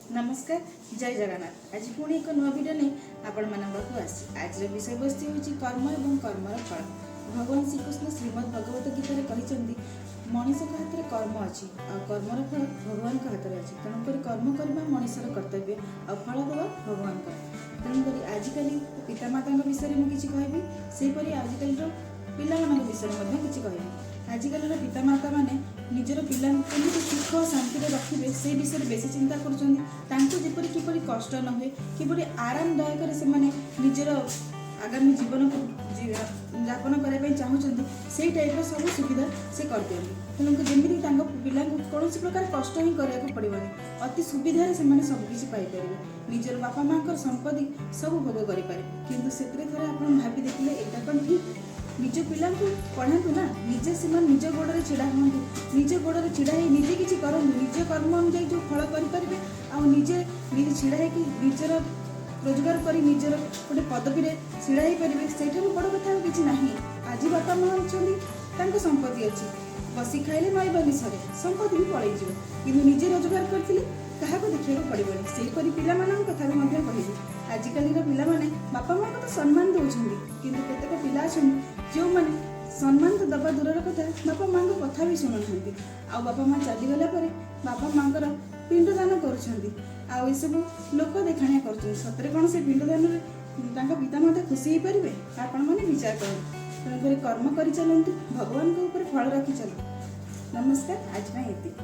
ନମସ୍କାର, ଜୟ ଜଗନ୍ନାଥ। ଆଜି ପୁଣି ଏକ ନୂଆ ଭିଡ଼ିଓ ନେଇ ଆପଣମାନଙ୍କ ପାଖକୁ ଆସିଛି। ଆଜିର ବିଷୟବସ୍ତୁ ହେଉଛି କର୍ମ ଏବଂ କର୍ମର ଫଳ। ଭଗବାନ ଶ୍ରୀକୃଷ୍ଣ ଶ୍ରୀମଦ୍ ଭଗବତ ଗୀତାରେ କହିଛନ୍ତି, ମଣିଷଙ୍କ ହାତରେ କର୍ମ ଅଛି ଆଉ କର୍ମର ଫଳ ଭଗବାନଙ୍କ ହାତରେ ଅଛି। ତେଣୁକରି କର୍ମ କରିବା ମଣିଷର କର୍ତ୍ତବ୍ୟ ଆଉ ଫଳ ଦେବା ଭଗବାନଙ୍କର। ତେଣୁକରି ଆଜିକାଲି ପିତାମାତାଙ୍କ ବିଷୟରେ ମୁଁ କିଛି କହିବି, ସେହିପରି ଆଜିକାଲିର ପିଲାମାନଙ୍କ ବିଷୟରେ ମଧ୍ୟ କିଛି କହିବି। ଆଜିକାଲିର ପିତାମାତାମାନେ ନିଜର ପିଲାଙ୍କୁ କେମିତି ସୁଖ ଶାନ୍ତିରେ ରଖିବେ, ସେଇ ବିଷୟରେ ବେଶୀ ଚିନ୍ତା କରୁଛନ୍ତି। ତାଙ୍କୁ ଯେପରି କିପରି କଷ୍ଟ ନ ହୁଏ, କିପରି ଆରାମଦାୟକରେ ସେମାନେ ନିଜର ଆଗାମୀ ଜୀବନକୁ ଯାପନ କରିବା ପାଇଁ ଚାହୁଁଛନ୍ତି, ସେଇ ଟାଇପ୍ର ସବୁ ସୁବିଧା ସେ କରିଦିଅନ୍ତି। ତେଣୁ ଯେମିତି ତାଙ୍କ ପିଲାଙ୍କୁ କୌଣସି ପ୍ରକାର କଷ୍ଟ ହିଁ କରିବାକୁ ପଡ଼ିବନି, ଅତି ସୁବିଧାରେ ସେମାନେ ସବୁକିଛି ପାଇପାରିବେ, ନିଜର ବାପା ମାଆଙ୍କର ସମ୍ପତ୍ତି ସବୁ ଭୋଗ କରିପାରିବେ। କିନ୍ତୁ ସେଥିରେ ଥରେ ଆପଣ ଭାବି ଦେଖିଲେ, ଏଇଟା କ'ଣ ଠିକ୍? ନିଜ ପିଲାଙ୍କୁ ପଢ଼ାନ୍ତୁ ନା, ନିଜେ ସେମାନେ ନିଜ ଗୋଡ଼ରେ ଛିଡ଼ା ହୁଅନ୍ତୁ। ନିଜ ଗୋଡ଼ରେ ଛିଡ଼ା ହେଇ ନିଜେ କିଛି କରନ୍ତୁ। ନିଜ କର୍ମ ଅନୁଯାୟୀ ଯେଉଁ ଫଳ କରିପାରିବେ ଆଉ ନିଜେ ନିଜେ ଛିଡ଼ା ହେଇକି ନିଜର ରୋଜଗାର କରି ନିଜର ଗୋଟେ ପଦବୀରେ ଛିଡ଼ା ହେଇପାରିବେ, ସେଇଠାରୁ ବଡ଼ କଥା ଆଉ କିଛି ନାହିଁ। ଆଜି ବାପା ମା ଅଛନ୍ତି, ତାଙ୍କ ସମ୍ପତ୍ତି ଅଛି। ବସି ଖାଇଲେ ନଈ ବାଲି ସରେ, ସମ୍ପତ୍ତି ବି ପଳେଇଯିବ। କିନ୍ତୁ ନିଜେ ରୋଜଗାର କରିଥିଲେ କାହାକୁ ଦେଖିବାକୁ ପଡ଼ିବନି। ସେହିପରି ପିଲାମାନଙ୍କ କଥା ବି ମଧ୍ୟ କହିବି। ଆଜିକାଲିର ପିଲାମାନେ ବାପା ମାଆଙ୍କୁ ତ ସମ୍ମାନ ଦେଉଛନ୍ତି, କିନ୍ତୁ କେତେକ ପିଲା ଅଛନ୍ତି ଯେଉଁମାନେ ସମ୍ମାନ ତ ଦେବା ଦୂରର କଥା, ବାପା ମାଆଙ୍କ କଥା ବି ଶୁଣୁନାହାନ୍ତି। ଆଉ ବାପା ମା ଚାଲିଗଲା ପରେ ବାପା ମାଆଙ୍କର ପିଣ୍ଡଦାନ କରୁଛନ୍ତି ଆଉ ଏସବୁ ଲୋକ ଦେଖାଣିଆ କରୁଛନ୍ତି। ସତରେ କ'ଣ ସେ ପିଣ୍ଡଦାନରେ ତାଙ୍କ ପିତାମାତା ଖୁସି ହେଇପାରିବେ? ଆପଣମାନେ ବିଚାର କରନ୍ତୁ। ତେଣୁକରି କର୍ମ କରି ଚାଲନ୍ତୁ, ଭଗବାନଙ୍କ ଉପରେ ଫଳ ରଖି ଚାଲନ୍ତୁ। ନମସ୍କାର, ଆଜି ପାଇଁ ଏତିକି।